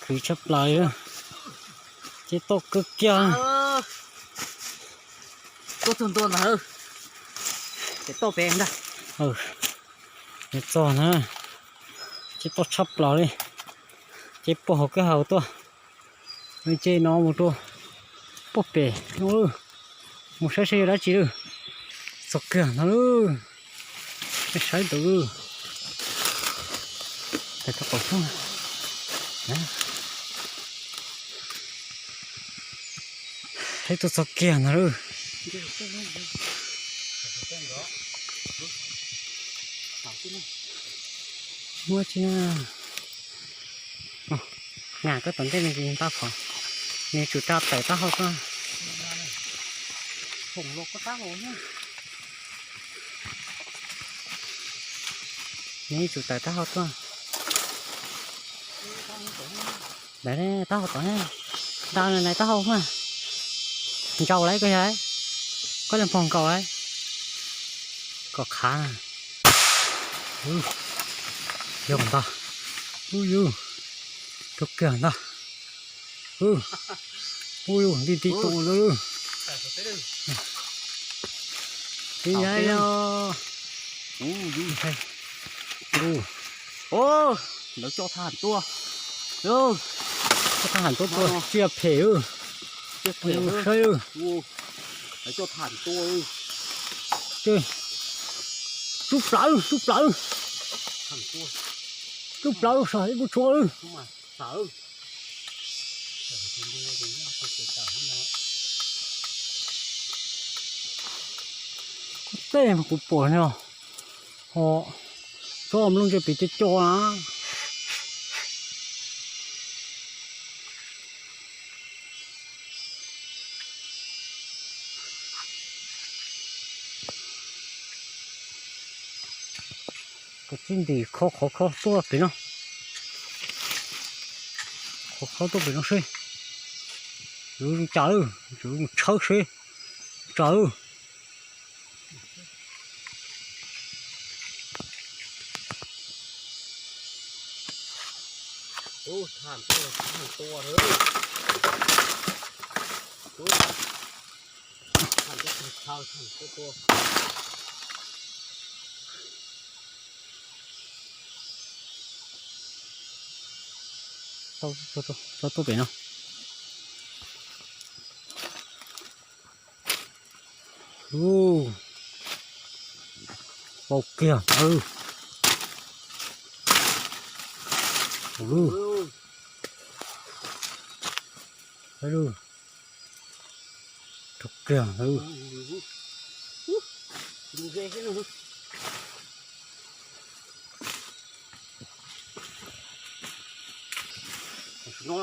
Khwv tshaj plaws li, ces toj kawg kiag. Tuaj txog ntua ntag, ces toj pem ntag. Nws txog na, ces toj tshaj plaws li, ces puag hauv kwj ha tuaj. Ces no mus rau puag pem no, mus saib saib yog dab tsi lawm. Txog kiag no lawm, saib ntawd. Saib tuaj txog kiag no lawm. Muaj tsi na. Nqa koj tom ntej me ntsis npaj phom, nws tsum tsa tawm taub hau tuaj. Nws tsum tawm taub hau tuaj. Ntawd taub hau tom, nta na taub hau mas. Ntsau lawm koj yog, koj li pog nkaus lawm. Kom qhav na. Yog ntag. Ub yus, rau kiag ntag. Ub yus, nti nti tus lawm. Tib nyaib os. Lawv coj thab ham tuaj. Coj thab ham tuaj tua tsiaj phem. Saib, lawv coj thab ham tuaj. Tsub plawv, tsub plawv. Tsub plawv, sav ib kuj tshuav. Tej kuv pom no, ho tsob nplooj ntse pem co co na. Kuv txib ntim kho qhov kho tuaj pem no. Qhov kho tuaj pem no seb. Yuav tsam lawm, yuav mus tshawb seb tsam lawm. Tau tuaj pem no. Pau kiag. Rau kiag.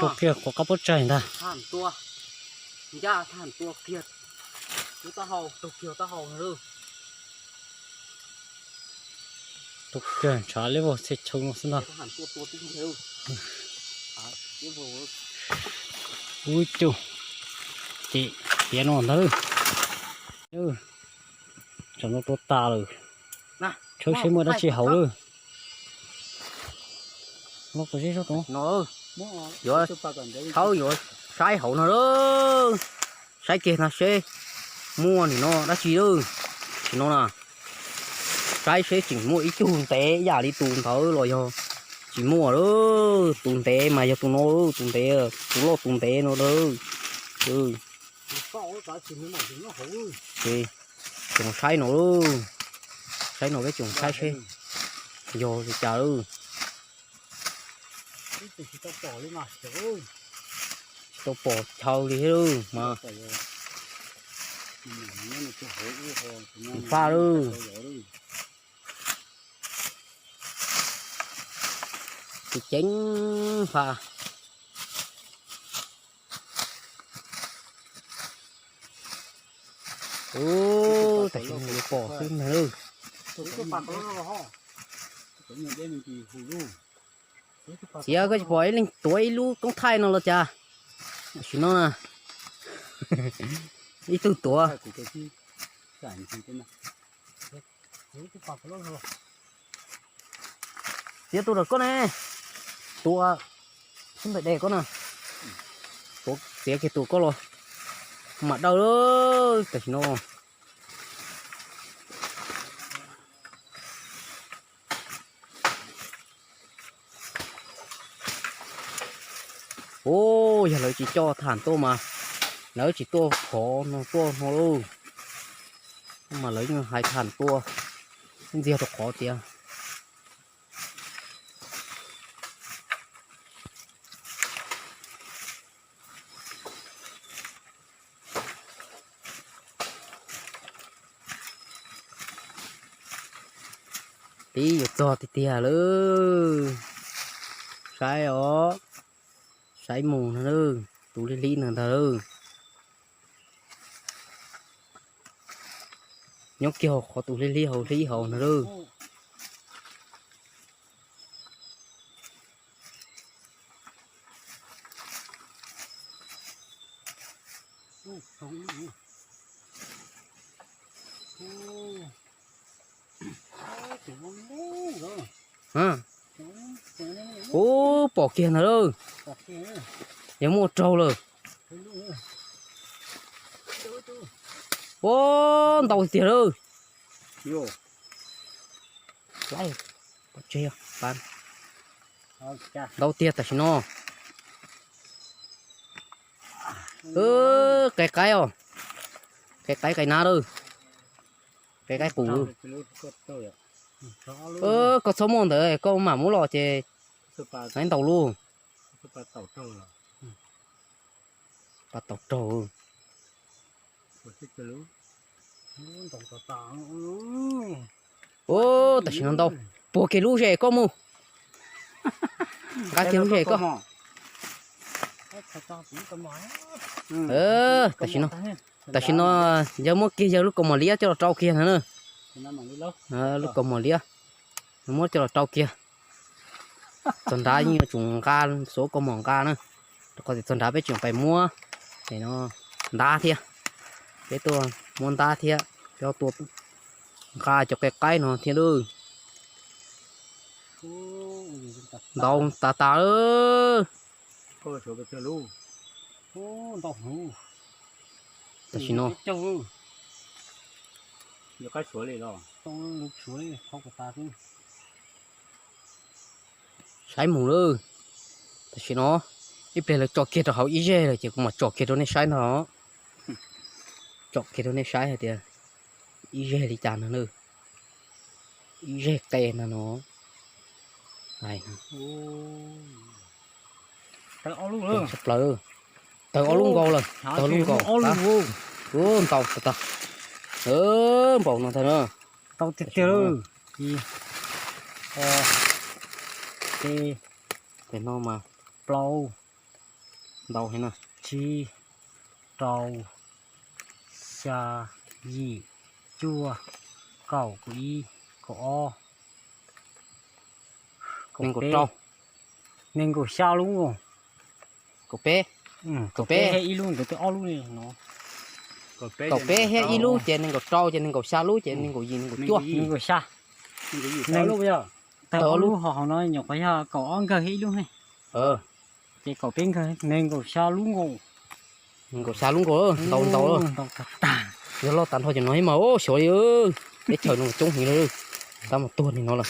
Rau kiag qhov qab pob tsaig ntag. Rau kiag ntshav liab vog txhia chaw no xwb ntag. Ub cuj, ces tiav no ntag. Tsam no tua tas lawm. Tshawb seb muaj dab tsi hauv lawm. Yuav tshawb yuav saib hauv no lawm. Saib kiag no seb muaj nim no dab tsi lawm. Sim no na, saib seb tseem muaj ib tug ntev ib yam li tus ntawd los yog tsis muaj lawm. Tus ntev mas yog tus no, tus ntev, tus loj tus ntev no lawm. Tsoom saib no, saib no peb tsoom saib seb yog li cas lawm. Tsis tau pom chaw li thiab mas. Faj lawm. Tus ceev faj. Ub, tam sim no yuav pom xwb ntag. Txiav koj tsis pom ib leeg tuav ib lub koob thaij no los cas? Tam sim no na, ib tug tuav. Txiav tus lawm koj ne. Tua xub ntiag de koj na. Tuav txiav kiag tus koj los mam dawj tam sim no. Ua, yog lawv tsis coj tham tuaj mas lawv tsis tuaj qhov no tuaj no lauj. Mas lawv yeej hais tham tuaj ntxiag rau qhov tias Tib yuav txog tiag tiag lawm. Saib os, saib mus no, tus hlib hlib no ntag. Nyob kiag qhov tus hlib hlib hauv hlib hauv no lauj. Ub, pom kiag ntag lauj. Yog muaj raug lawm. Ua, ntau tiag lawm. Ntau tiag tam sim no. Qe qaib os, qe qaib qe nab lawm, qe qaib qus. Koj txhob muaj ntawd, koj mam muab los ces ntaus lub. Pas taus raug. Ub, tam sim no ntau. Puag kiag lub ze koj mus. Nqa kiag lub ze koj. Tam sim no, tam sim no yawg muab kiag yawg lub kaus mom liab coj los rau kiag no na. Lub kaus mom liab, muab coj los rau kiag. Txog nrad yeej yuav tsum nqa xuav kaus mom nqa na, rau qhov tias txog nrad peb tseem pais muab ntab thiab. Peb tuaj muab ntab thiab, peb tua nqa cov qe qaib no thiab lawm. Ntau tas tas lawm. Tam sim no saib mus lawm. Tam sim no ib pliag lawv tso kiag rau hauv ib zeg lawm ces kuv mam tsom kiag rau nej saib ntag. Tsom kiag rau nej saib hais tias ib zeg li cas no na. Ib zeg qe ntag no. Tawg ob lub nkaus lawm, tawg ob lub nkaus. Ntau tas tas. Npaum no ntag na. Ntau tiag tiag lawm. Ib, ob, peb, peb no mas plaub, ntau heev na. Tsib, rau, xya, yim, cuaj, kaum, kaum ib, kaum ob, nees nkaum rau, nees nkaum xya lub. Kaum peb, kaum peb, ib lub ntawd twb ob lub li no. Kaum peb thiab ib lub ces nees nkaum rau, ces nees nkaum xya lub ces nees nkaum yim, nees nkaum cuaj, nees nkaum xya. Tawg ob lub, ho hauv no nyuam qhuav yog kaum ob nkawg thiab ib lub ne. Ces kaum peb nkawg, nees nkaum xya lub nkaus. Nees nkaum xya lub nkaus, ntau ntau. Ntau tag tag. Yog loj tas nrho cov no mas xyov li, teb chaws no coob heev li, tab mus tuag li no lawm.